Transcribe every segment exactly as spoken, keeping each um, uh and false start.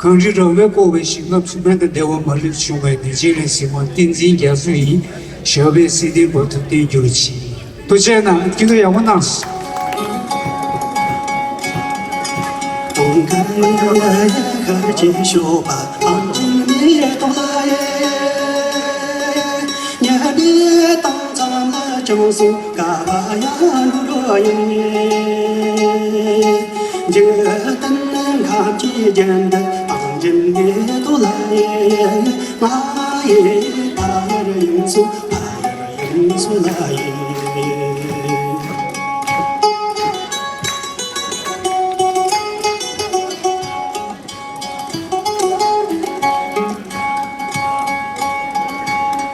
གངས་རི་ར་བས་བསྐོར་བའི་ཞིང་ཁམས་སུ་སྨན་དང་བདེ་བ་མ་ལུས་འབྱུང་བའི་བདེ་ཆེན་ལས་གཟིགས་དབང་བསྟན་འཛིན་རྒྱ་མཚོ་ཡི་ཞབས་པད་སྲིད་མཐའི་བར་དུ་བརྟན་གྱུར་ཅིག་ཐུགས་རྗེ་གནང་། སྐྱིད་སྡུག་ཡག་པོ་གནང་སོང་།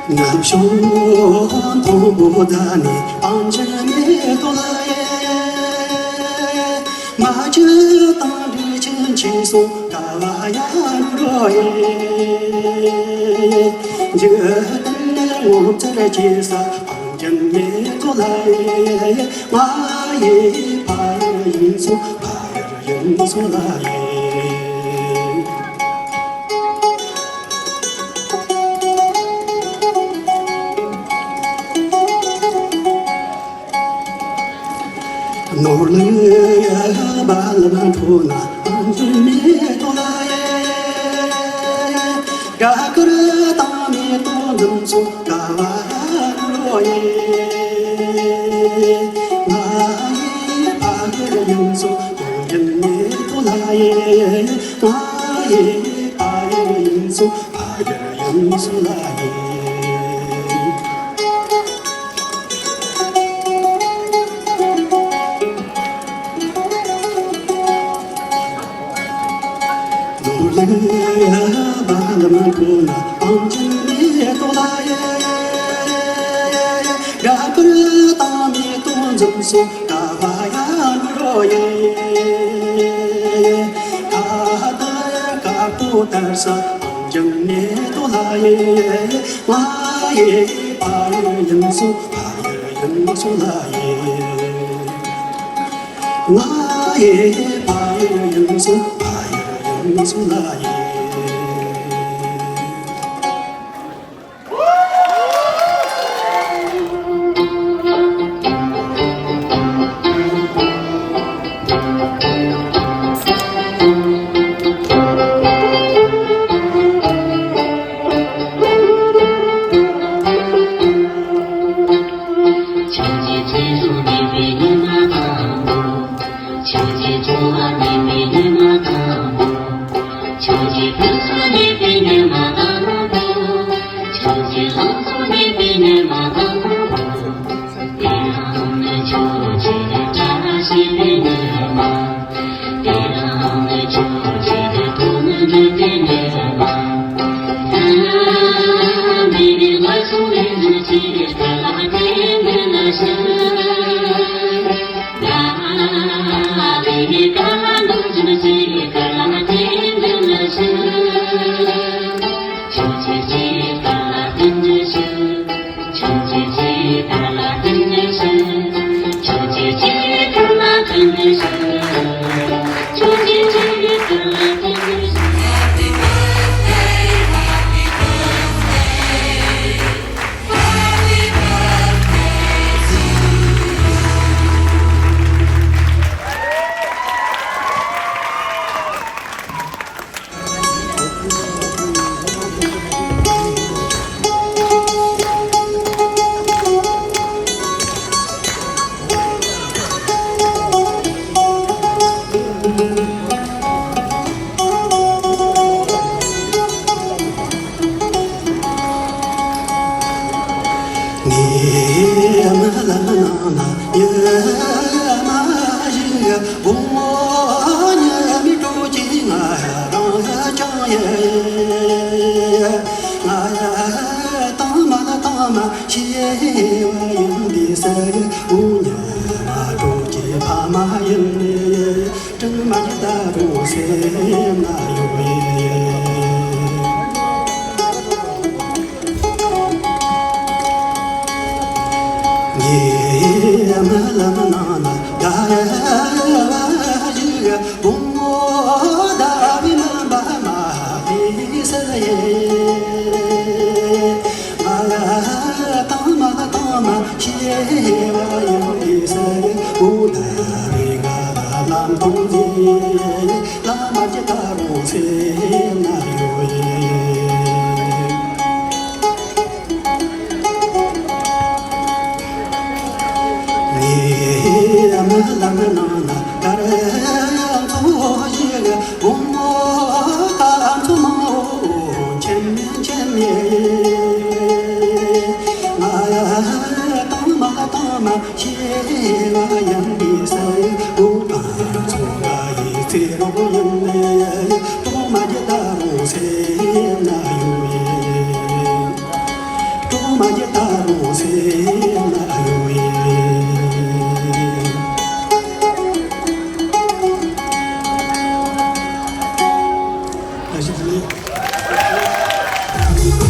ནམ་ཞོ་མཐོང་པོ་ད་ནི་ཨང་ཅན་མེ་ཏོ་ལ་ཡེ། མ་ཅི་དང་རི་ཆེན་ཆེ་སོ་ཀ་བ་ཡ་རུ་རོ་ཡེ། འཇིག་རྟེན་ངོ་མཚར་ཆེ་ས་ཨང་ཅན་མེ་ཏོ་ལ་ཡེ། ང་ཡི་ཕ་ཡུལ་ཡིན་སོ་ཕ་ཡུལ་ཡིན་སོ་ལ་ཡེ། ནོར་ལུག་ཡ་བ་ལ་འཕྲོ་ན་ཨང་ཅུ་མེ་ཏོ་ལ་ཡེ། ག་ཀུར་དང་མེ་ཏོ་འཛུམ་སོ་ག་བ་ཡ་ལོ་ཡེ། ང་ཡི་ཕ་ཡུལ་ཡིན་སོ་ཀོ་ཡན་མེ་ཏོ་ལ་ཡེ། ང་ཡི་ཕ་ཡུལ་ཡིན་སོ་ཕ་ཡུལ་ཡིན་སོ་ལ་ཡེ། ནོར་ལུག་ཡ་བ་ལ་མ་ཁོ་ན་ཨང་ཅན་མེ་ཏོ་ལ་ཡེ། ག་ཀུར་དང་མེ་ཏོ་འཛུམ་སོ་ཀ་བ་ཡ་ལོ་ཡེ། ཁ་ད་ཀ་པོ་དར་ས་ཨང་ཅན་མེ་ཏོ་ལ་ཡེ། ང་ཡི་ཕ་ཡུལ་ཡིན་སོ་ཕ་ཡུལ་ཡིན་སོ་ལ་ཡེ། ང་ཡི་ཕ་ཡུལ་ཡིན་སོ་ཕ་ཡུལ་ཡིན་སོ་ལ་ཡེ། ངའི་རྨི་ལམ་ནང་ན་ཉི་མ་ཞིག་དགོང་མོ་ཉི་མའི་དྲོད་ཀྱིས་ང་རང་བསྐྱངས་ཡོད། ང་དྭངས་མ་དྭངས་མ་ཤེས་པ་ཡིན་པའི་ས་གི་འུ་ཉི་མ་དྲོད་ཀྱི་ཕ་མ་ཡིན། དྲི་མ་ཡི་ད་རུང་སེམས་ན་ཡོད། ངའི་རྨི་ལམ་ནང་ན་ཟླ་བ་ཞིག་དགོང་མོ་ཟླ་བའི་མུན་པ་མ་ལུས་ས་ཡིན། ང་ལ་དྭངས་མ་དྭངས་མ་ཤེས་པ་ཡིན་པའི་ས་ཡིན། འོ་ད་རེས་ང་ལ་ལམ་མཐོང་ཟིན། ལམ་བར་གྱི་ད་རུང་སེམས་ན་ཡོད། ངའི་རྨི་ལམ་ནང་ན་གར་མཚོ་ཞིག་དགོང་མོ་གར་མཚོ་མང་པོ་མཆེད་མཆེད་ནས། ང་དྭངས་མ་དྭངས་མ་ཤེས་པ་ཡིན་པའི་ས་ཡིན། འོ་གར་མཚོ་འགའ་ཡི་ཚེ་རོགས་ཡིན་ནས། གྲོག་མ་གྱི་ད་རུང་སེམས་ན་ཡོད། གྲོག་མ་གྱི་ད་རུང་སེམས་ན་ཡོད། བཀྲ་ཤིས་བདེ་ལེགས།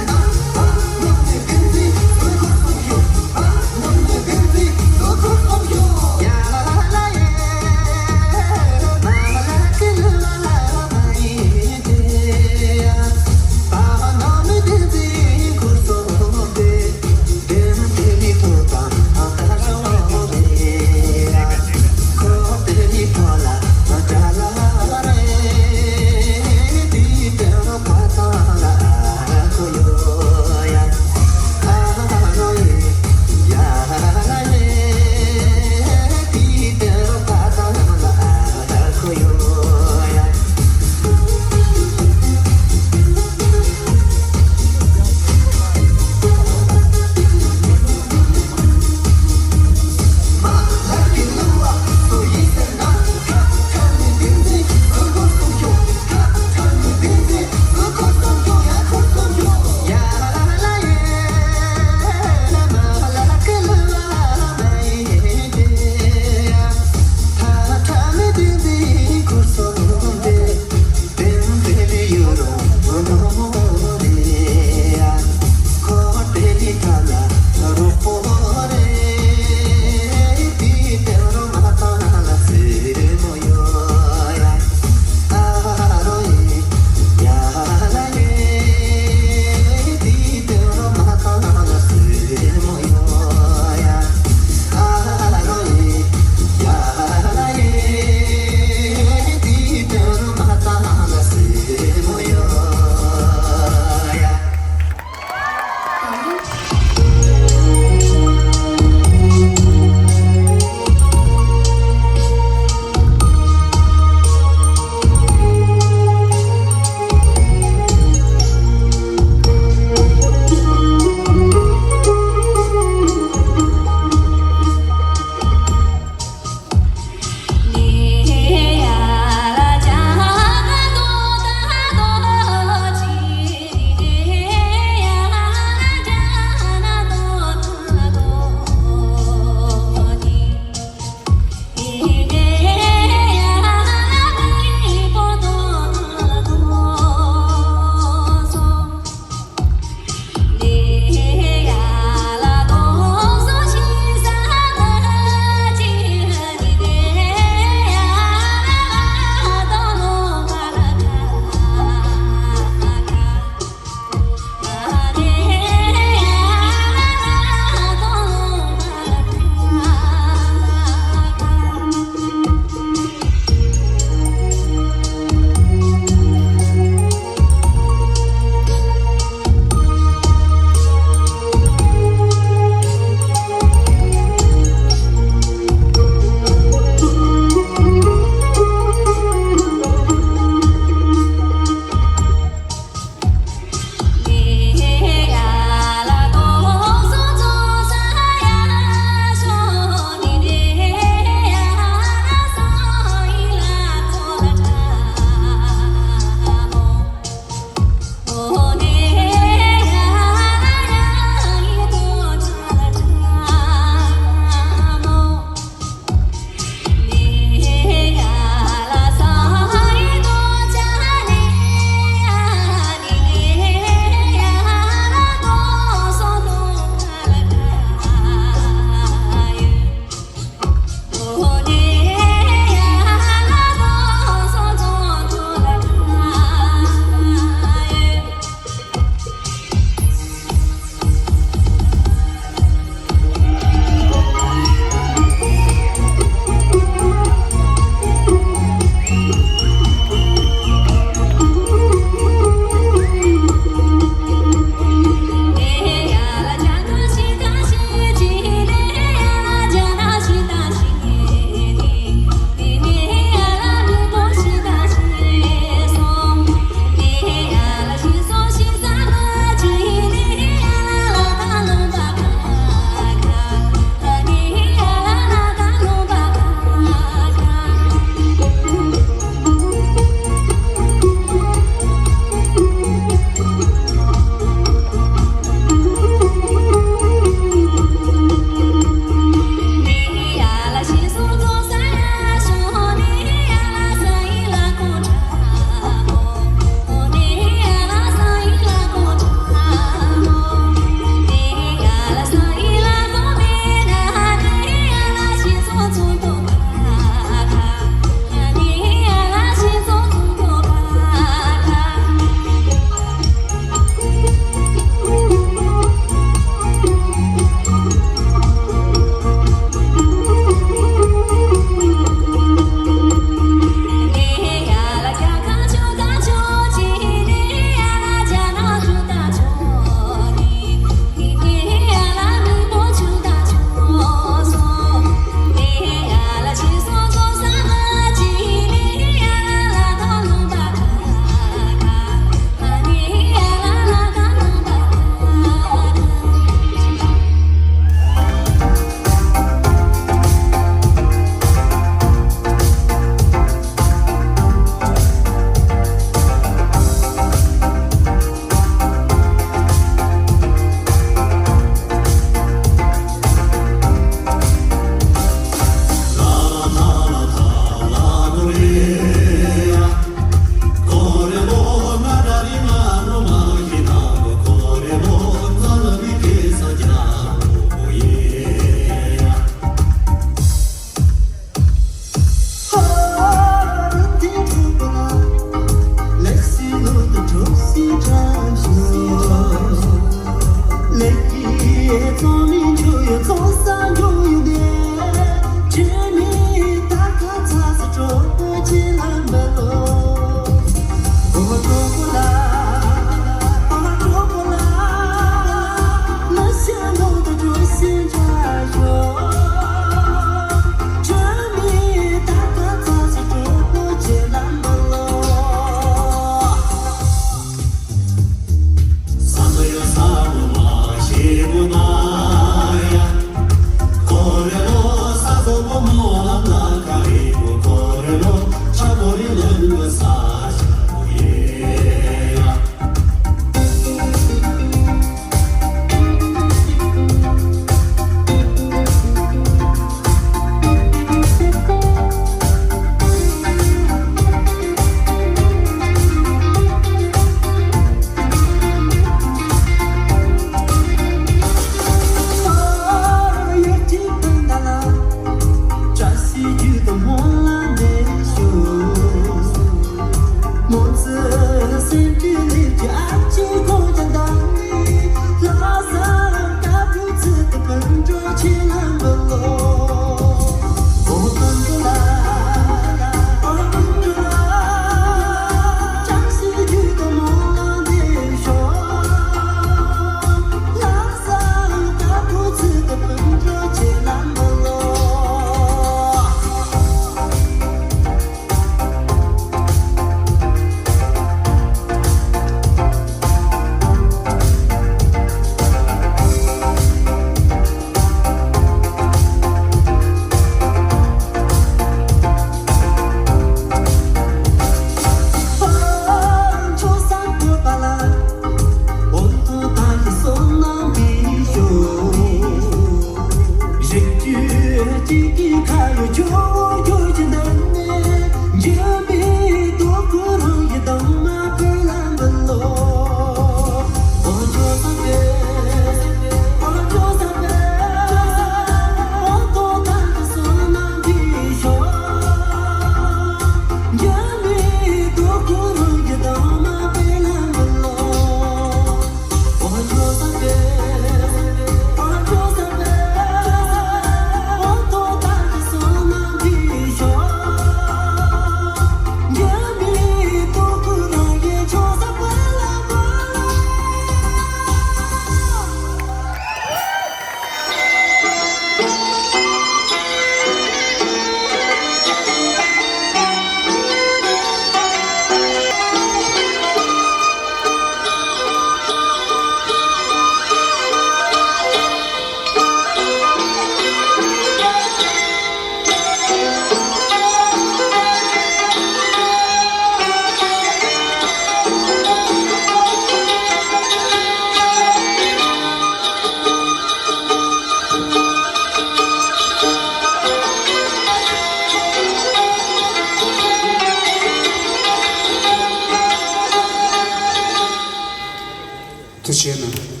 ཐུགས་རྗེ་གནང་།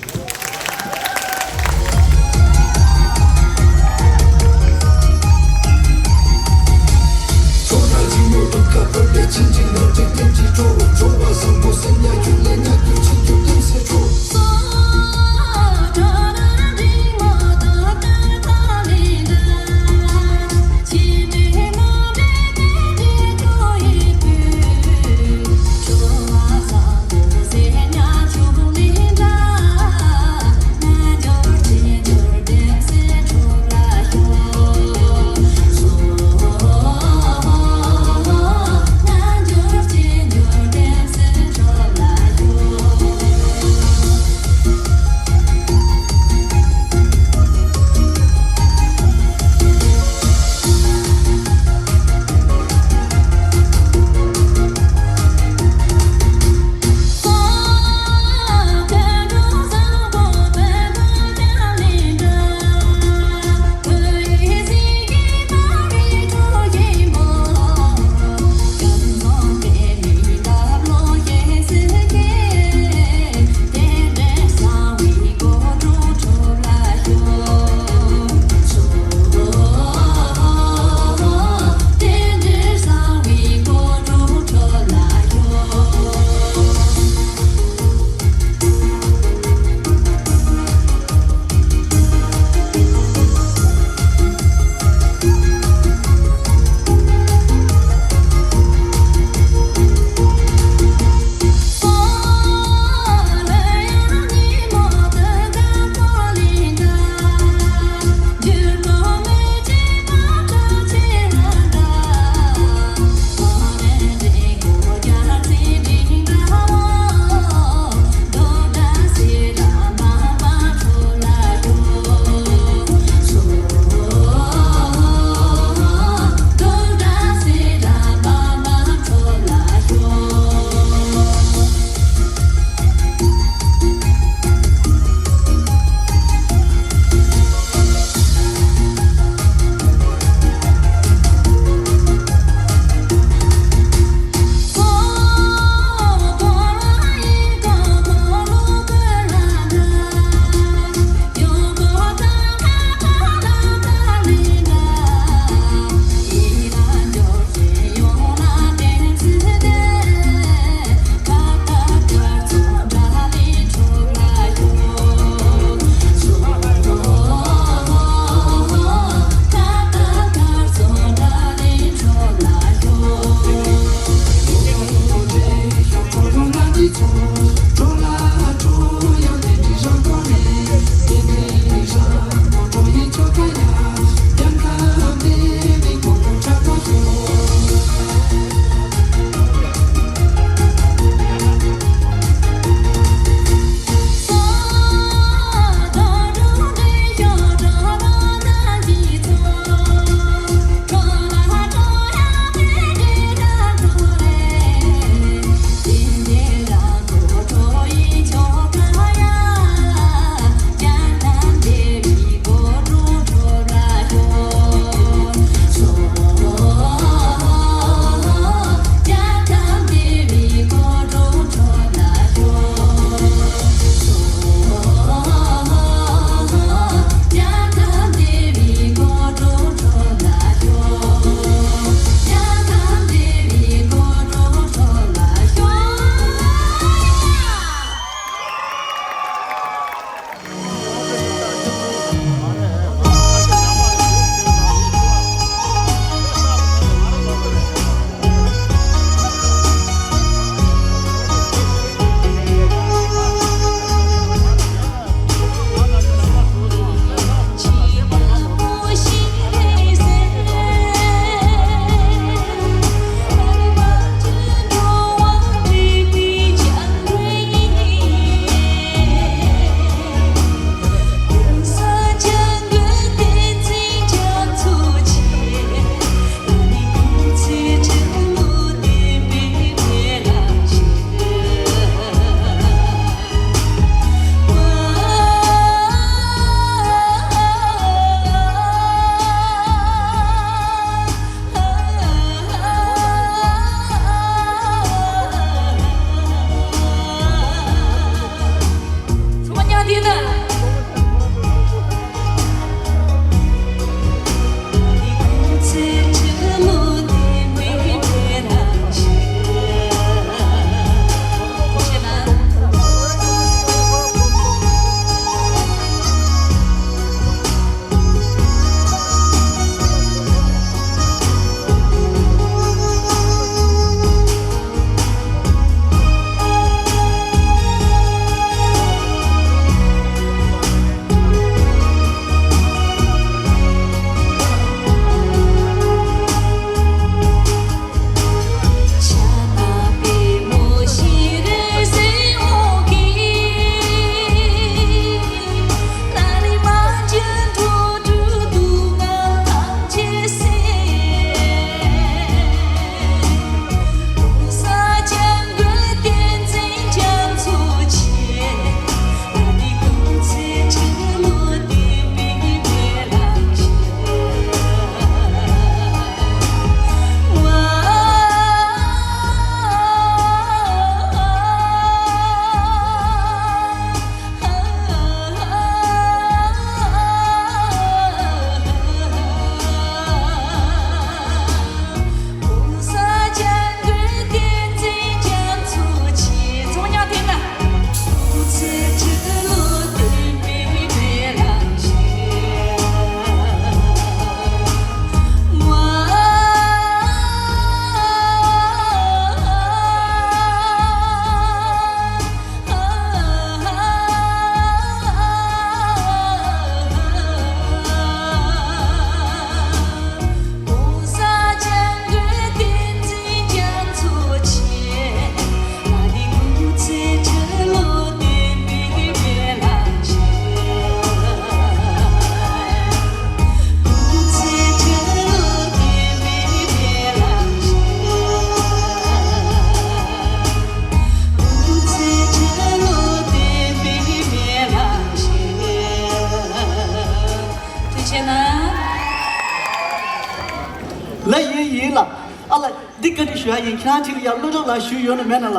ཨ་ལ། འདི་བཀའ་འདྲི་ཞུ་ཡ་ཡིན། ཁྱེད་རང་ཁྲིད་ལ་ཡ་བློ་གྲོས་ལགས་ཞུས་ཡོད་ན་མེད་ན་ལ།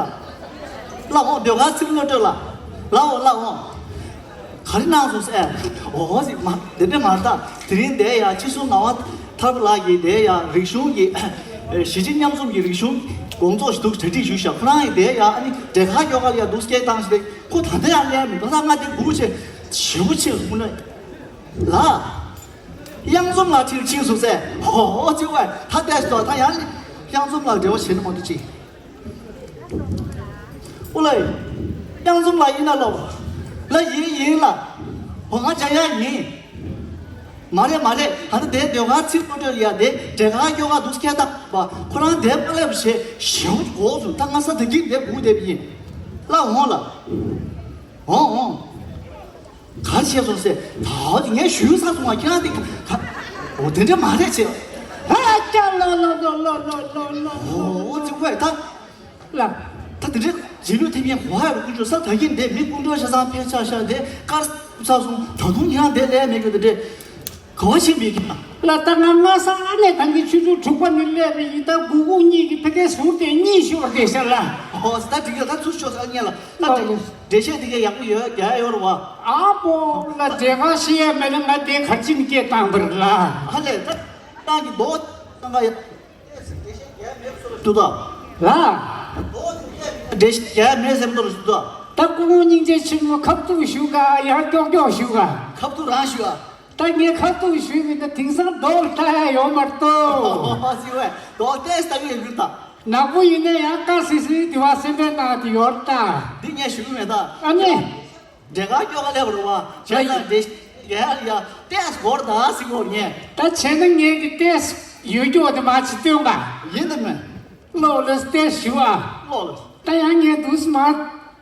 ལ་འོང་། ཟློས་གར་ཚེ་རིང་བློ་གྲོས་ལགས། ལ་འོང་། ལ་འོང་། ག་རེ་གནང་སོང་ཟེར། འོ་ཟེར། མ་དེ་འདྲ་མ་རེད་ད། དེ་རིང་འདིར་ཡ་ཕྱི་སོ་ངག་དབང་ཐར་པ་ལགས་ཀྱིས་འདིར་ཡ་རིག་གཞུང་གི་གཞིས་བྱེས་མཉམ་འཛོམས་ཀྱི་རིག་གཞུང་དགོང་ཚོགས་ཤིག་འདུག་གྲ་སྒྲིག་ཞུས་ཤག་ཁོ་རང་གིས་འདིར་ཡ་ཨ་ནི་འབྲས་དཀར་སྐྱོ་གར་ཡ་འདུག་སྐད་བཏང་ཞིག་དེ་ཁོ་ད་ལྟ་ཡང་སླེབས་མི་འདུག་ད་ང་དེ་སྒུག་བྱས་ཞེ་པོ་ཕྱིན་སོང་ན། ལ། གཡང་འཛོམས་ལགས་ཁྲིད་ཕྱིན་སོང་ཟེར། ཧོ་ཧོ་ཅི་བས་ད་ལྟས་སོ། ད་ཡང་གཡང་འཛོམས་ལགས་འབྲེལ་བ་བྱེད་ན་མ་གཏོགས་ཅི། ཨོ་ལེ། གཡང་འཛོམས་ལགས་ཡིན་ན་ལོ། ལ་ཡིན་ཡིན་ལ། ཧོ་ང་བྱ་ཡ་ཡིན། མ་རེད་མ་རེད། ད་ལྟ་དེ་ཟློས་གར་ཚིག་ཏུ་སྤྲོད་ཡ་དེ་འབྲས་དཀར་སྐྱོ་གར་འདུག་སྐད་བཏང་བ་ཁོ་རང་དེ་པ་ལེབ་བྱས་ཞེ་པོ་གོག་སོང་། ད་ང་ས་ད་གིན་དེ་སྒུག་བསྡད་པ་ཡིན། ལ་འོང་ལ། འོང་འོང་། ག་རེ་བྱས་སོང་ཟེར། ད་ངས་ཞུས་ཚར་སོང་བ། ཁྱེད་རང་དེ་ག་འོ་དེ་འདྲ་མ་རེད་བྱས། ཧ་ཅང་ལོ་ལོ་ལོ་ལོ། འོ་ཙི་ཁོས་ད། ལ། ད་དེ་འདྲ་རྗེས་ལུས་ཐེབས་མཁན་གོ་ཧ་རུ་ཀུན་སྤྱོད་ས་ད་གིན་དེ་མི་ཀུན་སྤྲོད་ཆ་ཚང་ཕལ་ཆགས་ཤ་དེ་དཀར་ཚར་སོང་། ད་དུང་ཁྱེད་རང་དེ་ལས་མེད་གི་དེ་འདྲ། ག་བ་ཕྱིན་པའི་ཀྱང་། ལ་ད་ང་སྔ་ས་ཨ་ནེ་ད་གིན་ཆུ་ཚོད་དྲུག་པ་ནས་སླེབས་པ་ཡིན། ད་སྒུག་སྒུག་གཉིད་ཀྱི་ཕ་གིའི་ཟུར་དེ་གཉིད་ཤོར་བསྡད་ཤག་ལ། ཨོ་ད་འགྲིག་གི། ད་ཚུར་ཤོག་ས་ཉལ་ལ། ད་འགྲེལ་བཤད་དེ་ག་ཡག་པོ་ཡོད་རྒྱ་ཡོད་རེད་བ། ཨ་པོ་ལ་དེ་ག་ཤེས་ཡ་མེད་ན་ང་དེ་གར་ཕྱིན་སྐད་བཏང་བར་ལ། ཧ་ལས་ད་ད་གི་མདོག་ད་ང་ཡ། འདུག་ད། ལ། འགྲེལ་བཤད་རྒྱག་མེད་སེམས་ཐོག་ཞུ་ད། ད་སྐུ་ངོ་སྙིང་རྗེ་ཆེན་མོ་ཁ་ཐུག་ཞུ་ག་ཡང་ཀྱོག་ཀྱོག་ཞུ་ག་ཁ་ཐུག་རང་ཞུ་ཨ། ད་ངས་ཁ་ཐུག་ཞུས་པ་ཡིན་ན་དེང་སང་མདོག་ལྟ་ཡ་ཡོད་མ་གཏོགས། ཨོ་ཟི་ཝེ་མདོག་ལྟས་ལྟ་གི་ཡོད་ད། ནག་པོ་ཡིན་ན་ཡང་དཀར་སིལ་སིལ་དེ་བ་སེམས་པའི་ནང་དུ་ཡོད་ད། འདི་ངས་ཞུ་གི་མེད་ད། ཨ་ནི། འབྲས་དཀར་སྐྱོ་གར་སླེབས་རུང་བ་བྱས་ན་འདྲེ་ཡ་ཡ་ཏེས་སྒོར་ད་སི་སྒོར་ཉན། ད་བྱས་ན་ངས་ཀྱི་ཏེས་ཡོད་སྐྱོ་དེ་མ་ཅི་སྟོན་ག་ཡིན་དུ་མེད། ལོ་ལོས་ཏེས་ཞུ་བ། ལོ་ལོས། ད་ཡང་ངས་དུས་མ་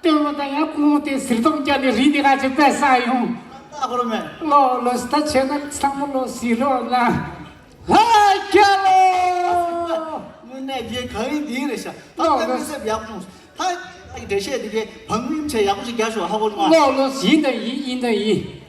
སྟོན་ལོ། ད་ཡང་ཁོང་དེ་ཟིར་ཏོག་རྒྱ་ནི་རི་དེ་ག་ཅི་པས་ས་ཡོང་། ད་སྒོར་མེད། ལོ་ལོས། ད་བྱས་ན་ཚང་མ་ལོ་ཟིར་རོགས་ན། ལྷ་རྒྱལ་ལོ། དངོས་གནས་རྒྱལ་གང་ཡིན་དེ་རེད་ཤག་ད་ལྟ་མི་སེམས་ཡག་བྱུང་། ད་ཡི་འགྲེལ་བཤད་དེ་གའི་བང་རིམ་ཆེ་ཡག་པོ་ཞིག་རྒྱག་ཤོག་ཧ་གོ་མ། ལོ་ལོ། ཡིན་ད་ཡིན། ཡིན་ད་ཡིན།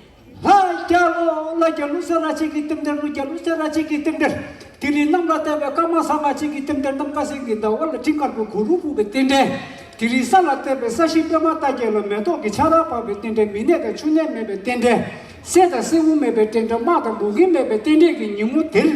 ལྷ་རྒྱལ་ལོ། ལྷ་རྒྱལ་ལོ་ས་ར་ཅིག་གི་རྟེན་འབྲེལ། ལོ་རྒྱལ་ལོ་ས་ར་ཅིག་གི་རྟེན་འབྲེལ། དེ་རིང་གནམ་ལ་བསྟོད་པའི་སྐར་མ་ས་ལྔ་ཅིག་གི་རྟེན་འབྲེལ། གནམ་ཁ་སེང་གི་ཟླ་བ་ལ་སྤྲིན་དཀར་པོའི་གུར་རུ་ཕུབ་པའི་རྟེན་འབྲེལ། དེ་རིང་ས་ལ་བསྟོད་པའི་ས་གཞི་པད་མ་རྟ་བརྒྱད་ལ་མེ་ཏོག་གི་ཆར་པ་བབས་པའི་རྟེན་འབྲེལ། མི་ནད་དང་ཕྱུགས་ནད་མེད་པའི་རྟེན་འབྲེལ། སད་དང་སེར་མོ་མེད་པའི་རྟེན་འབྲེལ། དམག་དང་འབུ་རྒན་མེད་པའི་རྟེན་འབྲེལ་གྱི་ཉིན་མོ་དེར།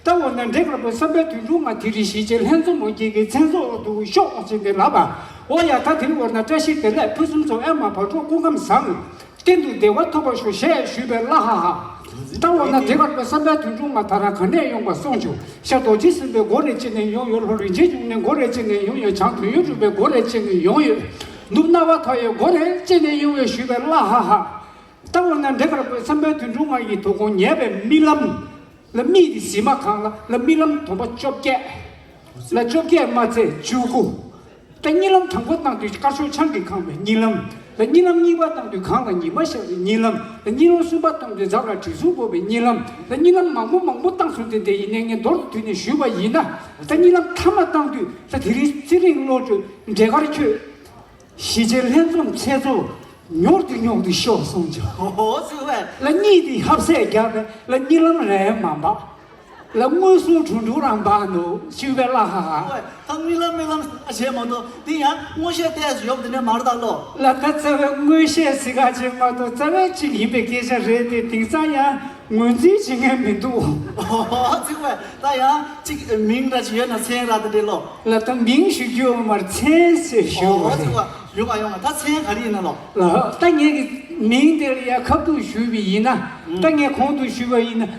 ད་འོ་ན་འབྲས་དཀར་པོའི་བསམ་པའི་དོན་འགྲུབ་ང་དེ་རིང་གཞིས་བྱེས་ལྷན་འཛོམས་མོ་སྐྱིད་ཀྱི་མཚན་ཚོགས་འདུ་ཤོག་ཅེས་ཏེ་ལབ་པ། འོ་ཡ་ད་དེ་རིང་འོ་ན་བཀྲ་ཤིས་བདེ་ལེགས། ཕུན་སུམ་ཚོགས། ཨེ་མ་བག་དྲོ་སྐུ་ཁམས་བཟང་། གཏན་དུ་བདེ་བ་ཐོབ་པར་ཤོག་ཞེས་ཞུས་པའི་བླ་ཧ་ཧ། ད་འོ་ན་འབྲས་དཀར་པོའི་བསམ་པའི་དོན་འགྲུབ་ང་ད་རང་ག་ནས་ཡོང་པ་སོང་བྱུང་། ཤར་རྡོ་རྗེ་སེམས་དཔའི་སྒོ་རེ་ཅི་ནས་ཡོང་ཡོད། ལྷོ་རིན་ཆེན་འབྱུང་གནས་སྒོ་རེ་ཅི་ནས་ཡོང་ཡོད། བྱང་དོན་ཡོད་གྲུབ་པའི་སྒོ་རེ་ཅི་ནས་ཡོང་ཡོད། ནུབ་སྣང་བ་མཐའ་ཡས་སྒོ་རེ་ཅི་ནས་ཡོང་ཡོད་ཞུས་པའི་བླ་ཧ་ཧ། ད་འོ་ན་འབྲས་དཀར་པོའི་བསམ་པའི་དོན་འགྲུབ་ང་ཡི་དོ་དགོང་ཉལ་བའི་རྨི་ལམ། ལ་རྨིས་ཏེ་གཟིམ་མ་ཁང་ལ་ལ་རྨི་ལམ་དོམ་པ་བཅོ་བརྒྱད། ལ་བཅོ་བརྒྱད་མ་ཚད་བཅུ་དགུ། ད་གཉིད་ལམ་དང་པོ་བཏང་དུས་དཀར་ཕྱོགས་ཆང་གིས་གང་བའི་གཉིད་ལམ། ལ་གཉིད་ལམ་གཉིས་པ་བཏང་དུས་གངས་ལ་ཉི་མ་ཤར་བའི་གཉིད་ལམ། ལ་གཉིད་ལམ་གསུམ་པ་བཏང་དུས་འཛམ་ལ་དྲི་བསུང་བབས་པའི་གཉིད་ལམ། ལ་གཉིད་ལམ་མང་པོ་མང་པོ་བཏང་སོང་སྟེ་དེ་ཡིན་ནའི་ངས་མདོར་བསྡུས་ནས་ཞུས་པ་ཡིན་ན། ད་གཉིད་ལམ་ཐ་མ་བཏང་དུས་ད་དེ་རིང་ཚེ་རིང་བློ་གྲོས་འབྲས་དཀར་ཁྱོད། གཞིས་བྱེས་ལྷན་འཛོམས་མཚན་ཚོགས་མྱུར་དུ་མྱུར་དུ་ཤོག་གསུངས་བྱུང་། ཨོ་ཙི་ཝེ། ལ་གཉིད་དེ་ཧབ་སེ་རྒྱབ་པས་ལ་གཉིད་ལམ་རེ་མ་འབག་ལ་མངོན་སུམ་དྲུང་དྲུང་རང་འབག་འདུག་ཞུས་པས་ལ་ཧ་ཧ། ཨོ་ད་རྨི་ལམ་རྨི་ལམ་བྱས་མ་གཏོགས་འདི་ཡང་མངོན་ཤེས་ཏོག་ཙམ་ཡོད་པ་དེ་འདྲ་མ་རེད་ད་ལོ། ལ་ད་རྩ་བའི་མངོན་ཤེས་ཟེར་ག་བྱས་མ་གཏོགས་རྩ་བའི་གཅིག་ཡིན་པའི་སྐད་ཆ་རེད་དེ། དེང་སང་ཡང་ངོས་འཛིན་བྱེད་མཁན་མི་འདུག་ཨོ་ཙི་ཝེ། ད་ཡང་གཅིག་མིང་འདྲ་ཅིག་ཡོད་ན་མཚན་ར་དེ་འདྲས་ལོ། ལ་ད་མིང་ཞུ་རྒྱུ་ཡོད་མ་རེད། མཚན་ཟེར་ཞུ་བ་རེད། ཨོ་ཙི་ཝེ། ཡོད་ག་ཡོད་ག་ད་མཚན་ག་རེ་ཡིན་ན་ལོ། ལ་ད་ངས་ཀྱི་མིང་དེ་ལ་ཡ་ཁ་ཐུག་ཞུས་པ་ཡིན་ན། ད་ངས་གོང་དུ་ཞུས་པ་ཡིན་ན།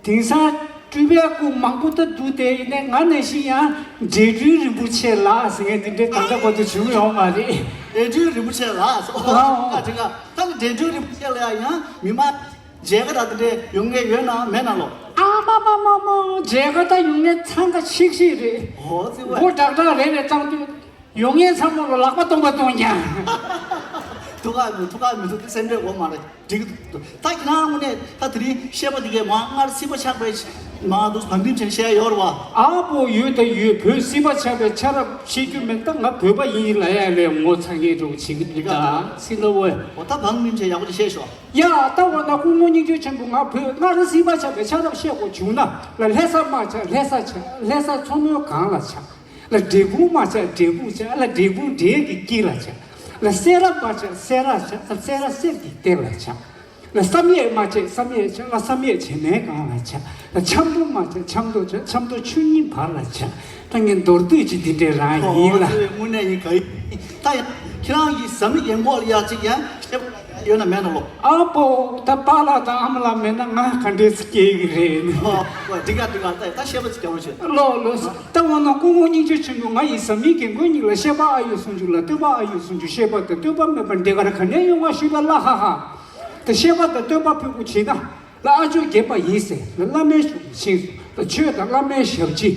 དེང་སང་སྤྲུལ་པའི་སྐུ་མང་པོ་ད་འདུག་དེ་ཡིན་ནའི་ང་ནང་བཞིན་ཡང་འབྲས་སྤྲུལ་རིན་པོ་ཆེ་ལགས་ཟེར་མཁན་དེ་འདྲའི་ད་ལྟ་བར་དུ་བྱུང་ཡོད་མ་རེད། འབྲས་སྤྲུལ་རིན་པོ་ཆེ་ལགས་སོ། ཨ་ཨོ། ད་དེ་ག་ད་ནི་འབྲས་སྤྲུལ་རིན་པོ་ཆེ་ལ་ཡང་ཡང་མི་མ་མཇལ་ཁ་ད་དེ་འདྲའི་ཡོང་མཁན་ཡོད་ན་མེད་ན་ལོ། ཨ་མ་མ་མ་མ། མཇལ་ཁ་ད་ཡོང་མཁན་འཚང་ཁ་ཤིག་ཤིག་རེད། ཨོ་ཙི་ཝེ། སྒོ་དྲག་དྲག་རེ་རེ་བཏང་དུས། ཡོང་མཁན་ཚང་མ་ལ་ལག་པ་སྟོང་པ་གཏོང་ཀྱང་། ཐུགས་ཁག་མི་ཐུགས་ཁག་མི་ཐུགས་ཀྱི་སེམས་ཁྲལ་འོ་མ་རེད། འགྲིག་གི་འདུག་ད་ཁྱེད་རང་དངོས་གནས་ད་དེ་རིང་བཤད་པ་འདི་གའི་མ་སྔར་སྲིད་པ་ཆགས་པའི་ མ་འདུག་བང་རིམ་ཆེན་བཤད་ཡོད་རེད་བ། ཨ་པོ་ཡོད་ད་ཡོད། བོད་སྲིད་པ་ཆགས་པའི་ཆ་རབས་བཤད་རྒྱུ་མེད། ད་ང་བོད་པ་ཡིན་ལ་ཡ་ལས་ངོ་ཚ་ངེས་འགྲོ་བྱེད་ཀྱི་འདུག་ད་སྲིད་ལ་འོས། འོ་ད་བང་རིམ་ཆེན་ཡག་པོ་ཅིག་བཤད་ཤོག་ཡ་ད་འོ་ན་སྐུ་ངོ་སྙིང་རྗེ་ཆེན་པོ། ང་བོད་ང་རང་སྲིད་པ་ཆགས་པའི་ཆ་རབས་བཤད་དགོས་བྱུང་ན། ལ་ལྷ་ས་མ་ཆགས་ལྷ་ས་ཆགས། ལྷ་ས་མཚོ་མོའི་སྒང་ལ་ཆགས། ལ་འབྲས་སྤུངས་མ་ཆགས་འབྲས་སྤུངས་ཆགས། ལ་འབྲས་སྤུངས་འབྲས་ཀྱི་དཀྱིལ་ལ་ཆགས། ལ་སེ་ར་མ་ཆགས་སེ་ར་ཆགས། ལ་སེ་ར་གསེར་གྱི་གཏེར་ལ་ཆགས། ལ་བསམ་ཡས་མ་ཆགས་བསམ་ཡས་ཆགས། ལ་བསམ་ཡས་བྱེ་མའི་སྒང་ལ་ཆགས། ལ་ཆབ་མདོ་མ་ཆགས་ཆབ་མདོ་ཆགས། ཆབ་མདོ་ཆོས་ཉིད་བར་ལ་ཆགས། ད་ངས་མདོར་བསྡུས་ཅིག་འདི་འདྲས་རང་ཡིན་ལ། ཨོ་དངོས་གནས་ཡིན་ག་ཡིན། ད་ཡང་ཁྱེད་རང་གི་བཟའ་མི་རྒན་གོག་ལ་ཡག་ཅིག་ཡང་བཤད་པ་ཡོད་ན་མེད་ན་ལོ། ཨ་པོ་ད་པཱ་ལགས་དང་ཨ་མ་ལགས་མེད་ན་ང་ག་འདྲས་སེ་སྐྱེ་གི་རེད། ཨོ་འགྲིག་ག་འགྲིག་ག་ད་ད་བཤད་པ་ཅིག་རྒྱག་རོགས་བྱེད། ལོ་ལོ། ད་འོ་ན་སྐུ་ངོ་སྙིང་རྗེ་ཆེན་པོ། ང་ཡི་བཟའ་མི་རྒན་གོག་གཉིས་ལ་བཤད་པ་ཨ་ཡོད་གསུང་རྒྱུ་ལ་སྟོན་པ་ཨ་ཡོད་གསུང་རྒྱུ། བཤད་པ་དང་སྟོན་པ་མེད་པར་འདི་གར་ག་ནས་ཡོང་བ་ཞུས་པ་ལ་ཧ་ཧ། ད་བཤད་པ་དང་སྟོན་པ་ཕུལ་དགོས་བྱས་ན། ལ་ཨ་ཇོ་དགྱེས་པ་ཡིན་ཟེར། ལ་བླ་མའི་གཞུང་ལ་ཕྱིན་སོང་། ལ་ཆོས་དང་བླ་མའི་ཞབས་ཕྱི་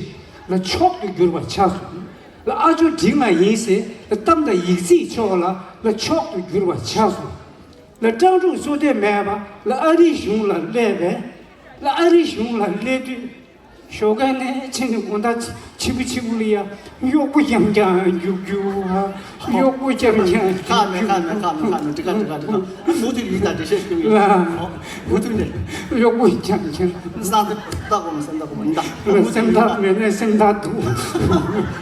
ལ་མཆོག་ཏུ་གྱུར་པ་ཆགས་སོང་། ལ་ཨ་ཇོ་འབྲིང་ལ་ཡིན་ཟེར། ལ་གཏམ་དང་ཡིག་རྩིས་ཕྱོགས་ལ་ལ་མཆོག་ཏུ་གྱུར་པ་ཆགས་སོང་། ལ་སྤྲང་ཕྲུག་བསོད་བདེ་མེད་པ་ལ་ཨ་རིའི་གཞུང་ལ་སླེབས་པས། ལ་ཨ་རིའི་གཞུང་ལ་སླེབས་དུས། ཞོགས་ཀས་ནས་ཕྱིན་ནས་དགོང་དག་ཕྱི་པོ་ཕྱི་པོ་ལ་ཡ་གཡོག་པོ་རྐྱང་རྐྱང་རྒྱུག་རྒྱུག་གཡོག་པོ་རྐྱང་རྐྱང་ཁ་མེད་ཁ་མེད་ཁ་མེད་ཁ་མེད། འགྲིག་ག་འགྲིག་ག་འགྲིག་ག་མུ་མཐུད་ཡིན་ད་འགྲེལ་བཤད་ཞུ་གི་ཡོད། ལ་མུ་མཐུད་ནས་གཡོག་པོ་རྐྱང་རྐྱང་སེམས་ཐག་གོ་མ་སེམས་ཐག་གོ་མ་ཡིན་ད་མུ་མཐུད་སེམས་ཡིན་ད། ཐག་མེད་ནས་སེམས་ཐག་འདུག་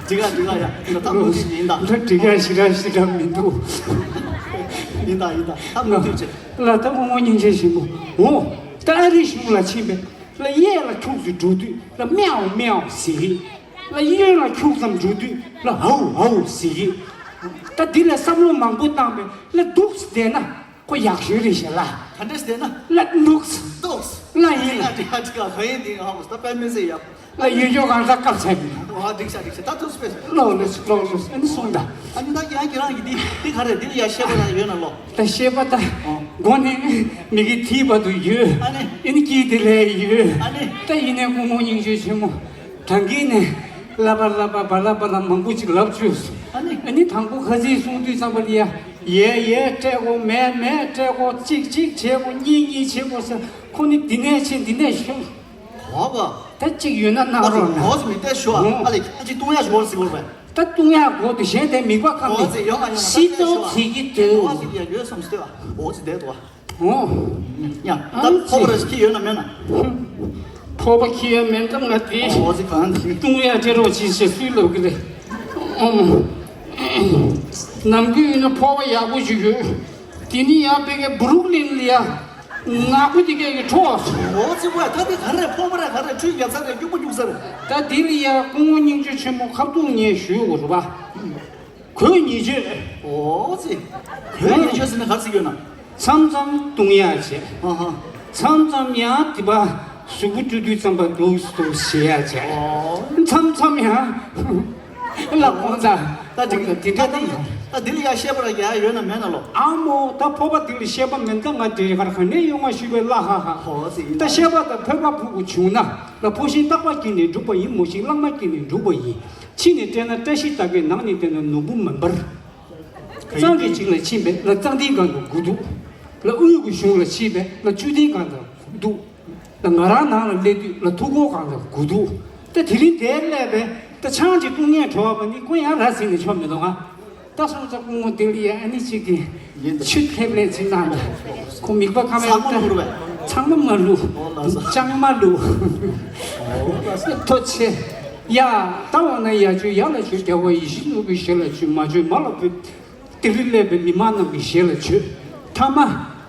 འགྲིག་ག་འགྲིག་ག་ཡ་ཡིན་ད་ད་མུ་མཐུད་ཡིན་ད། ད་འགྲིག་ག་ཞེ་དྲག་ཞེ་དྲག་མི་འདུག་ཡིན་ད་ཡིན་ད་ད་མུ་མཐུད་བྱེད། ལ་ད་སྐུ་ངོ་སྙིང་རྗེ་ཆེན་པོ། འོ་ད་ཨ་རིའི་གཞུང་ལ་ཕྱིན་པས། ལ་གཡས་ལ་ཁྱུག་ཙམ་འགྲོ་དུས་ལ་མེའོ་མེའོ་ཟེར་གི། ལ་གཡོན་ལ་ཁྱུག་ཙམ་འགྲོ་དུས་ལ་ཧའུ་ཧའུ་ཟེར་གི། ད་འདི་ལ་བསམ་བློ་མང་པོ་བཏང་བས་ལ་འདུག་སེ་བསྡད་ན་ཁོ་ཡག་ཤོས་རེད་ཤག་ལ། ག་འདྲ་བསྡད་ན། ལ་འདུག་སེ། འདུག་སེ། ལ་ཡིན་ལ། འགྲིག་ག་འགྲིག་ག་ག་ཡིན་འདི་ཧ་གོ་ད་དཔེ་མི་སྲིད་ཡག་ལ་ཡོད་ཡོད་གང་ཟག་སྐབས་ཚད་མིན། ཨོ་འགྲིག་ཤག་འགྲིག་ཤག་ད་ཐུགས་སྤེལ་ལོ་ལོ་ལོ་ལོ་ཨ་ནི་གསུངས་ད། ཨ་ནི་ད་ཡང་ཁྱེད་རང་གི་འདི་འདི་ག་རེད། འདི་ལ་ཡ་བཤད་པ་ན་ཡོད་ན་ལོ། ད་བཤད་པ་ད། ཨོ། མགོ་ནས་མི་གི་མཐིལ་བར་དུ་ཡོད། ཨ་ནི། ཨ་ནི་དཀྱིལ་དེ་ལས་ཡོད། ཨ་ནི། ད་ཡིན་ནའི་སྐུ་ངོ་སྙིང་རྗེ་ཆེན་མོ། གྲང་གིན་ནས་ལབ་པ་ལབ་པ་བ་ལབ་པ་ལ་མང་པོ་ཅིག་ལབ་བཅུག་སོང་། ཨ་ནི། ཨ་ནི་དང་པོ་ཁ་ཚིག་གསུང་དུས་ཙམ་པ་ལ་ཡ། ཡས་ཡས་སྤྲད་དགོས། མས་མས་སྤྲད་དགོས། གཅིག་གཅིག་བྱེད་དགོས། གཉིས་གཉིས་བྱེད་དགོས་ཟེར། ཁོ་ནི་འདི་ནས་ཕྱིན་འདི་ནས་ཤོག་ཧོ་བ། ད་གཅིག་ཡོད་ན་གནང་རོགས་གནང་། འོ་ཙི་མི་བལྟས་ཞུ་ཨ། ཨ་ལས་ཁྱེད་ཅིག་བཏུང་ཡ་ཞུ་བར་ཟེར་བར་བས། ད་བཏུང་ཡ་གོ་དུ་གཞན་དེ་མིག་པ་ཁམས་འོ་ཙི་ཡོང་ང་ཡོང་ང་ཤི་ཏོ་ཁྱེད་ཀྱི་དུ། འོ་ཙི་ཡ་ཡོད་སོང་ཟེར་བ། འོ་ཙི་བསྡད་དོ། འོ། ཡ་ད་ཨ་ཕོ་བ་ར་ཤི་ཡོད་ན་མེད་ན། ཕོ་བ་ཁྱི་ཡ་མེད་ད་ང་དེ། འོ་ཙི་གང་དེ། བཏུང་ཡ་དེ་རོགས་ཅིག་ཞེས་སུས་ལབ་གི་རེད། ཨོ། ནམ་རྒྱུན་ཡིན་ན་ཕོ་བ་ཡག་པོ་ཞིག་ཡོད། དེ་ནི་ཡང་པེ་ཀའི་བུ་རུག་ལིན་ལ་ཡ། ནག་པོ་དེ་གས་ཀྱི་ཁྲོ། འོ་ཙི་བས་ད་དེ་ག་རེ་ཕོ་མོ་རེ་ག་རེ་ཁྲུས་རྒྱབ་ས་རེ་སྐྱུག་པོ་སྐྱུག་ས་རེ། ད་དེ་ལ་ཡ་སྐུ་ངོ་སྙིང་རྗེ་ཆེན་མོ་ཁ་ཐུག་ངས་ཞུས་དགོས་རེད་པ། གོས་ཉིད་སྤྱོད། འོ་ཙི། གོས་ཉིད་སྤྱོད་ཟེར་ན་ག་རེ་ཟེར་གྱི་ཡོད་ན། མཚམས་མཚམས་བཏུང་ཡ་བྱེད། ཨ་ཧ། མཚམས་མཚམས་ཡང་དེ་པ་གཟུགས་པོ་བཀྲུ་དུས་ཙམ་པ་འདུག་འདུག་བྱེད་ཡ་བྱེད། འོ། མཚམས་མཚམས་ཡང་། ལ་དགོངས་དག་ད་འགྲིག་དེ་འདྲ་ད་ཡིན། ད་འདི་ལ་ཡ་བཤད་པ་ར་ཡ་ཡོད་ན་མེད་ན་ལོ། ཨ་མོ་ད་ཕོ་བ་འདི་ལ་བཤད་པ་མེད་ད་ང་དེ་གར་ག་ནས་ཡོང་བ་ཞུས་པའི་ལ་ཧ་ཧ། ཧོ་ཙི་ཡིན་ད་ད། བཤད་པ་ད་ཕོ་བ་ཕུག་གུ་བྱུང་ན་ལ་ཕོ་ཤིང་རྟག་པ་སྐྱེས་ནས་འབྲུག་པ་ཡིན། མོ་ཤིང་གླང་མ་སྐྱེས་ནས་འབྲུག་པ་ཡིན། ཕྱི་ནས་བལྟས་ན་བཀྲ་ཤིས་རྟགས་ཀྱི། ནང་ནས་བལྟས་ན་ནོར་བུ་མེ་འབར། གཙང་གི་ཅིག་ལ་ཕྱིན་པས་ལ་གཙང་ཏིང་སྒང་དུ་སྒུག་འདུག་ལ་དབུས་ཀྱི་གཞུང་ལ་ཕྱིན་པས་ལ་ཆུ་ཏིང་སྒང་དུ་སྒུག་འདུག་ལ་ང་རང་ནང་ལ་སླེབས་དུས་ལ་ཐུག་སྒོ་སྒང་དུ་སྒུག་འདུག་ད་དེ་རིང་དེར་སླེབས་པས་ད་ཆང་ཅིག་བཏུང་ངས་བྲོ་བ་པ་ནི་ཁོ་ཡང་ར་ཟིན་ནས་ཆོག་མི་འདུག་ང་། ད་སོང་ཙང་སྐུ་ངོ་དེ་ལ་ཡ་ཨ་ནི་ཅིག་གིས་ཡིན་ད། ཆུ་ཐེབས་ལེན་ཅིག་གནང་ད། ཁོ་མིག་པ་ཁ་མེད་ཚང་མ་ལུར་བས། ཚང་མ་མ་ལུ། ཨོ་ལགས་སོ། ལྕང་མ་ལུ། ཨོ་ལགས་སོ། ཐུགས་རྗེ་ཆེ། ཡ། ད་འོ་ན་ཡ་མཆོད་ཡ་ལ་མཆོད། རྒྱལ་བ་ཡིད་བཞིན་ནོར་བུའི་ཞལ་ལ་མཆོད། མ་མཆོད་མ་ལ་ཕུལ། དེ་རིང་སླེབས་པའི་མི་མང་རྣམས་ཀྱི་ཞལ་ལ་མཆོད། ཐ་མ་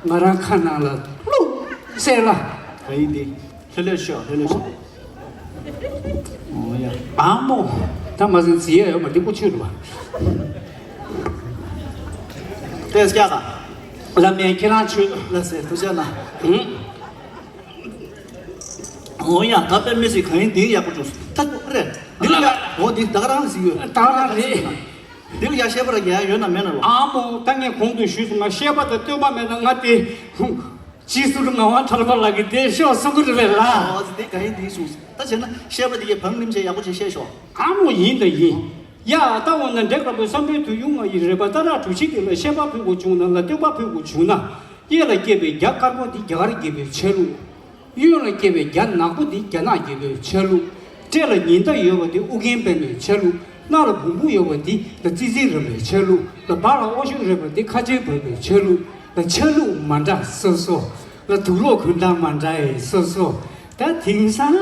ང་རང་ཁ་ནང་ལ་བླུགས་སེ་ལ། ག་ཡིན་འདི། ལྷོད་ལྷོད་ཤོག་ལྷོད་ལྷོད་ཤོག་ཨོ་ཡ། ཨ་མོ། ད་མ་ཟིན་ཟི་ཡ་ཡོད་མ་འདི་ཀོ་ཆུ་རུ་བ། ཏེས་ཀྱ་ག་ལ་མེན་ཁྱེད་རང་ཆུ། ལ་སེ་ཐུ་ཆ་ན། ཧུམ། ཨོ་ཡ། ད་དཔེ་མི་སྲིད་གང་ཡིན་འདི་ཡག་པོ་བྱུང་། ད་རེད། འདི་ལ་ཡ། འོ་འདི་ད་ག་རང་ཟིག་ཡོད། ད་ག་རང་རེད། འདི་ལ་ཡ་བཤད་པ་ར་ཡ་ཡོད་ན་མེད་ན་ལོ། ཨ་མོ། ད་ངས་གོང་དུ་ཞུས་སོང་ང་བཤད་པ་དང་སྟོན་པ་མེད་ན་ང་དེ། ཧུམ། རྗེས་སུ་ངག་དབང་ཁྲ་ལ་པ་ལགས་ཀྱིས་བསྡད་ཤོག་གསུང་གི་རེད་པས་ལགས། ཨོ་ཙི་དེ་ག་ཡིན་དེ་གསུངས། ད་བྱས་ན་བཤད་པ་དེ་གའི་བང་རིམ་བྱས་ཡག་པོ་བྱས་བཤད་ཤོག་ཨ་མོ་ཡིན་ད་ཡིན། ཡ་ད་འོ་ན་འབྲས་དཀར་པོའི་བསམ་པའི་དུས་ཡུན་ང་ཡི་རེ་བ་ལྟར་གྲུ་བཞི་དེ་ལ་བཤད་པ་ཕུལ་དགོས་བྱུང་ན་ལ་སྟོན་པ་ཕུལ་དགོས་བྱུང་ན། གཡས་ལ་སྐྱེས་པའི་རྒྱ་དཀར་པོ་འདི་རྒྱ་གར་རྒྱལ་པོའི་ཆ་ལུགས། གཡོན་ལ་སྐྱེས་པའི་རྒྱ་ནག་པོ་འདི་རྒྱ་ནག་རྒྱལ་པོའི་ཆ་ལུགས། སྤྲེལ་ལ་ཉི་ཟླ་ཡོད་པ་འདི་ཨུ་རྒྱན་པདྨའི་ཆ་ལུགས། སྣ་ལ་འབུམ་སྤུ་ཡོད་པ་འདི་ལ་ཙི་ཙི་རམ་པའི་ཆ་ལུགས། ལ་བ་ལ་ཨོ་ཤོད་རེད་པ་འདི་ཁ་ཆེ་བབས་པའི་ཆ་ལུགས། ལ་ཆ་ལུགས་མ་འདྲ་སོ་སོ། ལ་དུག་ལོག་གོན་སྟངས་མ་འདྲ་ཡི་སོ་སོ། ད་དེང་སང་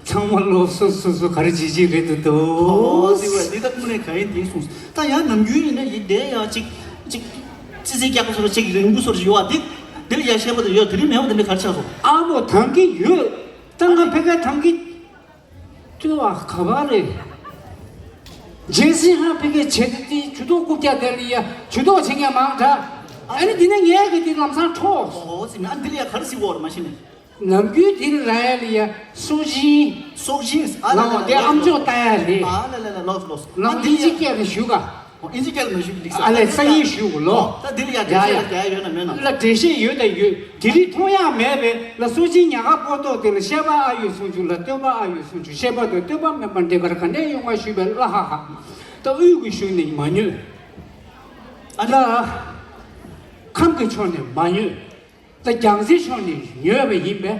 ཚང་མ་ལོ་སོ་སོ་སོ་ག་རེ་བྱེད་ཀྱི་རེད་འདུག་དོ། ཨོ་ཟེར་བ་འདི་ད་དངོས་གནས་ག་ཡིན་དེ་གསུངས། ད་ཡང་ནམ་རྒྱུན་ཡིན་ན་ཡིན་དེ་ཡང་ཅིག་ཅིག་ཙི་ཙི་རྒྱག་པ་སོགས་ཅིག་རིང་པོ་སོར་ཡོད་བ་འདི་འདིར་ཡ་བཤད་པ་དང་ཡོད་དེ་རིང་མེད་པ་འདི་འདྲ་ག་རེ་ཆགས་སོང་། ཨ་མོ་དང་གི་ཡོད། ད་ང་ཕ་ག་དང་གི་ལྟོས་བ་ག་བ་རེད། རྗེས་སྲིད་ཧ་ཕི་གེ་བྱེད་དེ་དེ་ཇུས་གཏོགས་རྐུབ་བཀྱག་དེ་ལ་ཡ་ཇུས་གཏོགས་བྱེད་མཁན་མང་དྲགས། ཨ་ནི་འདི་ནས་ངས་གི་དེ་ལམ་སང་འཕྲོག་ཨོ་ཙི་མི་ཨ་འདི་ལ་ཡ་ག་རེ་ཟེར་བོར་མ་ཤེས་ནས། ནམ་རྒྱུན་དེ་ལ་ར་ཡ་ལ་ཡ་སྲོག་སྦྱིན། སྲོག་སྦྱིན་ཨ་ལ་ལ་ལ་དེ་ཨམ་ཅོག་ལྟ་ཡ་རེད། ཨ་ལ་ལ་ལ་ལོས་ལོས། ནམ་ཨ་འདི་འདི་ཡ་ཅིག་སྐད་ལ་ཞུ་ག་ཨིན་ཇི་སྐད་ལ་མ་ཞུ་གི་འདུག་ས། ཨ་ལས་ས་ཡིན་ཞུ་གོ་ལོ། ད་འདི་ལ་ཡ་འགྲེལ་བཤད་ལ་རྒྱག་ཡ་ཡོད་ན་མེད་ན། ལ་འགྲེལ་བཤད་ཡོད་དང་ཡོད། དེ་རིགས་མཐོང་ཡ་མེད་པས་ལ་སྲོག་སྦྱིན་ཉག་ག་པོ་ཏོ་དེ་ལ་བཤད་པ་ཨ་ཡོད་གསུང་ཆུ་ལ་ལྟོས་པ་ཨ་ཡོད་གསུང་ཆུ་བཤད་པ་དང་ལྟོས་པ་མེད་པར་འདྲེ་གར་ག་ནས་ཡོང་བ་ཞུས་པས་ལ་ཧ་ཧ། ད་དབུས་ཀྱི་ཞུ་ནས་མ་ཉོས། ཨ་ལ། ཁམས་ཀྱི་ཕྱོགས་ནས་མ་ཉོས། ད་རྒྱལ་སྲིད་ཕྱོགས་ནས་ཉོས་པ་ཡིན་པས།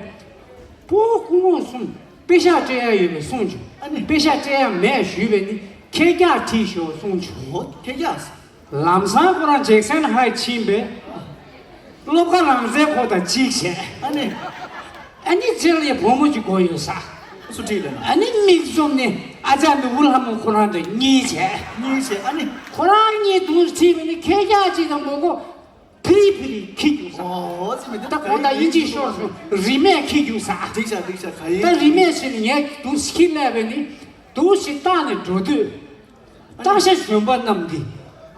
པོ་སྐུ་ངོ་གསུམ་དཔེ་ཤག་སྤྲད་ཡ་ཡོད་པའི་གསུང་བྱུང་། ཨ་ནི་དཔེ་ཤག་སྤྲད་ཡ་མེད་ཞུས་པས་ནི་ཁྱེད་ཀྱག་ཁྲིད་ཤོག་གསུང་བྱུང་། ཨོ་ཁྱེད་ཀྱག་ལམ་སང་ཁོ་རང་ཇེག་སན་ཧའི་ཕྱིན་པས། སློབ་ཁ་རང་བཙན་ཁོ་དང་གཅིག་བྱས། ཨ་ནི། ཨ་ནི་རྗེས་ལ་བུ་མོ་གཅིག་དགོས་ཡོད་ས། སུ་ཁྲིད་ལ་ན། ཨ་ནི་མིག་བཙུམ་ནས་ཨ་ཅག་ནུ་བུ་ལྷ་མོ་ཁོ་རང་དང་གཉིས་བྱས། གཉིས་བྱས་ཨ་ནི། ཁོ་རང་གཉིས་དུ་ཁྲིད་པས་ནི་ཁྱེད་ཀྱག་གཅིག་དང་མོ་གོ་ཕི་རི་ཕི་རི་ཁྱི་རྒྱུག་ས། ཨོ་ཙི་མི་འདུག་ད་གོང་ད་དབྱིན་ཇི་ཤོར་སོང་རི་མེད་ཁྱི་རྒྱུག་ས། འགྲིག་ཤག་འགྲིག་ཤག་ག་ཡིན། ད་རི་མེད་ཕྱིན་ནས་ངས་དུ་ཁྱི་སླེབས་པས་ནི་དུ་ཞིག་བཏང་ནས་འགྲོ་དུས། སྟག་ཤ་གཞོན་པ་རྣམས་ཀྱིས་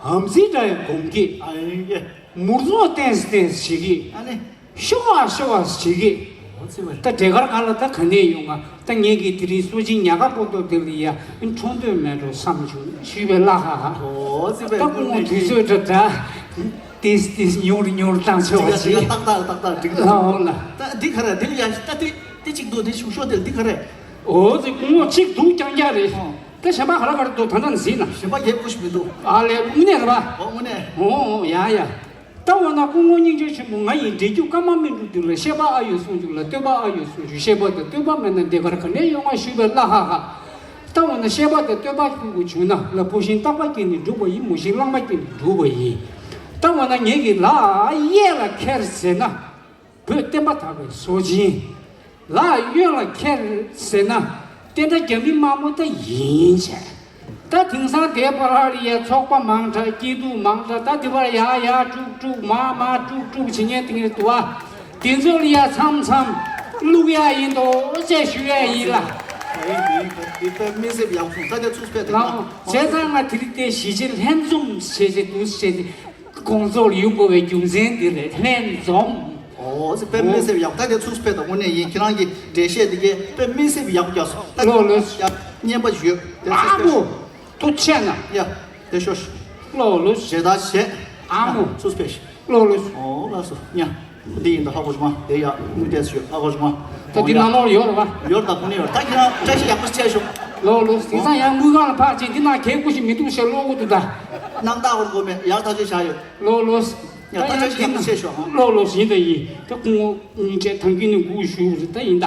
ཧམ་སེམས་འདྲ་ཡང་སྒོམ་གྱིས། ཨ་ཡེ། མུར་ཙོག་ཏེས་ཏེས་བྱེད་ཀྱིས། ཨ་ནི། ཤོ་བ་ཤོ་བ་བྱེད་ཀྱིས། ཨོ་ཙི་བ། ད་འབྲས་དཀར་ག་ལ་ད་ག་ནས་ཡོང་ང་། ད་ངེད་ཀྱིས་དེ་རིང་སྲོག་སྦྱིན་ཉག་ག་པོ་ཏོ་དེ་ལ་ཡ་འཕྲོག་འདོད་མེད་འགྲོ་བསམ་བྱུང་ཞུས་པའི་བླ་ཧ་ཧ། ཨོ་ཙི་བ། ད་སྐུ་ངོ་དུས་ཚོད་འདྲ་འདྲ། ཏིས་ཏིས་ཉུར་ཉུར་བཏང་ཆོག་ཅིག་ཏག་ཏག་ཏག་ཏག་འགྲིག་ལ་འོང་ལ། ད་འདི་ག་རེ་འདི་ལ་ཡ་ད་དེ་དེ་གཅིག་འདུག་དེ་ཤུག་ཤོག་དེ་འདི་ག་རེ། ཨོ་ཙི་སྐུ་ངོ་གཅིག་འདུག་རྐྱང་རྐྱང་རེད། ཨོ། ད་གཞན་པ་ག་རེ་ག་རེ་འདུག་ད་ལྟ་ནས་གཟིགས་ན། གཞན་པ་རྒྱབ་ཁུ་ཞིག་མི་འདུག་ཨ་ལས་དངོས་གནས་རེད་པ། ཨོ་དངོས་གནས། ཨོ་ཨོ་ཡ་ཡ། ད་འོ་ན་སྐུ་ངོ་སྙིང་རྗེ་ཆེན་པོ་ང་ཡིས་འདྲེ་རྒྱུག་ཀ་མ་མི་འགྲུབ་དུས་ལ་བཤད་པ་ཨ་ཡོད་གསུང་རྒྱུག་ལ་ལྟོས་པ་ཨ་ཡོད་གསུང་རྒྱུག་བཤད་པ་དང་ལྟོས་པ་མེད་ན་འདི་གར་ག་ནས་ཡོང་བ་ཞུས་པའི་བླ་ཧ་ཧ། ད་འོ་ན་བཤད་པ་དང་ལྟོས་པ་ཁྱོད་ཀྱི་བྱུང་ན་ལ་བུ་བཞིན་རྟག་པ་སྐྱེས་ནས་འགྲུབ་པ་ཡིན་མོ་བཞིན་བླ་མ་སྐྱེས་ནས་འགྲུབ་པ་ཡིན། ད་འོ་ན་ངེད་ཀྱི་ལ་གཡས་ལ་ཁྱེར་ཟེར་ན། བོད་བསྟན་པ་དར་བའི་སྲོག་སྦྱིན། ལ་གཡོན་ལ་ཁྱེར་ཟེར་ན། བསྟན་དགྲ་རྒྱ་མི་དམར་མོ་ད་ཡིན་བྱས། ད་དེང་སང་དེ་བར་ལ་ཡ་ཚོགས་པ་མང་དྲགས་སྐྱིད་སྡུག་མང་དྲགས་ད་དེ་བར་ཡ་ཡ་དཀྲུག་དཀྲུག་མ་མ་དཀྲུག་དཀྲུག་བྱེད་མཁན་དེ་ངེད་དུ་བ། དེ་ཚོ་ལ་ཡ་མཚམས་མཚམས་བླུག་ཡ་ཡིན་དོ་ཅེས་ཞུ་ཡ་ཡིན་ལ། ད་ཡིན་དེ་ཡིན་ད་དེ་དཔེ་མི་སྲིད་ཡག་སོང་ད་དེ་ཚུགས་པས་དེ་ལ་ན། བྱས་ཙང་ང་དེ་རིང་དེ་གཞིས་བྱེས་ལྷན་འཛོམས་བྱས་བྱས་འདུག་བྱས་ཏེ། ཁོང་ཚོར་ཡོང་དགོས་པའི་རྒྱུ་མཚན་འདི་རེད་ལྷན་འཛོམས། ཨོ་ཙི་དཔེ་མི་སྲིད་ཡག་ད་དེ་ཚུགས་པས་ད་དངོས་གནས་ཡིན་ཁྱེད་རང་གི་འགྲེལ་བཤད་འདི་གས་དཔེ་མི་སྲིད་ཡག་རྒྱག་སོང་ད། ལོ་ལོ། ཡག་སྙན་པ་ཡོད་དེ་ཨ་ཚུགས་པས། མོ། ཐུགས་ཆེ་ན། ཡ། དེ་ཤོ་ཤི། ལོ་ལོ། ཞེ་ད་བྱས། ཨ་མོ། ཚུགས་པས་ཤི། ལོ་ལོ། ཨོ་ལགས་སོ་ཉ། འདི་ཡིན་ད་ཧ་གོ་བྱུང་ང་དེ་ཡ་དངུལ་དེ་ཤོ་ཧ་གོ་བྱུང་ང་། ད་འདི་ནང་ལོགས་ཡོད་རེད་བ། ཡོད་ད་ཁོ་ནི་ཡོད་ད་ཁྱེད་རང་བཀྲ་ཤིས་ཡག་པོ་བྱས་ཤོག་ལོ་ལོ། དེང་སང་ཡང་དངུལ་ཁང་ལ་ཕར་ཕྱིན་འདི་ནང་གད་སྐུ་ཞིག་མི་འདུག་ཤ་ལོག་གོ་འདུག་ད། སྣང་དག་གོ་གོ་མེད་ཡར་ཐག་ཆོད་བྱ་ཡོད། ལོ་ལོ། ཡ་ད་ད་ཅག་ཅིག་ཡག་པོ་བྱས་ཤོག་ཨང་། ལོ་ལོ་ཡིན་ད་ཡིན། ད་སྐུ་ངོ་སྙིང་རྗེ་ཐང་གི་ནི་སྒུག་ཞུ་རེད་ད་ཡིན་ད།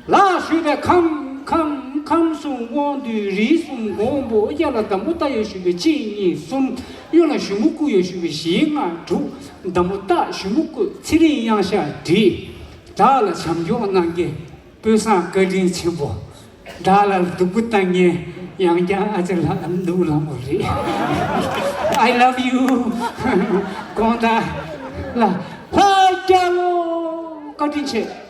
ལགས་ཞུས་པས་ཁམས་ཁམས་ཁམས་གསུམ་དབང་འདུས་རིགས་གསུམ་མགོན་པོ་གཡས་ལ་འདམ་བུ་རྟ་ཡོད་ཞུས་པས་གཅིག་གཉིས་གསུམ། གཡོན་ལ་ཞུ་མོ་སྐུ་ཡོད་ཞུས་པས་བཞི་ལྔ་དྲུག་འདམ་བུ་སྟག་ཞུ་མོ་སྐུ་ཚེ་རིང་གཡང་ཤ་བྲིས། བདག་ལ་བྱམས་སྐྱོང་གནང་མཁན་དཔོན་བཟང་བཀའ་དྲིན་ཆེན་པོ། བདག་ལ་སྡུག་པོ་བཏང་མཁན་ཡང་བསྐྱར་ཨ་ཅེ་ལགས་ནུ་ལྷ་མོ་རེད། I love you. དགོངས་དག་ལ་ལྷ་རྒྱལ་ལོ། བཀའ་དྲིན་ཆེ།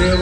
ཡ།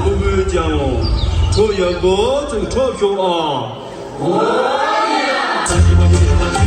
ཕྲུ་གུ་ཅག་ཁྲོ་ཡག་པོ་ཅིག་ཁྲོ་ཤོག་ཨ།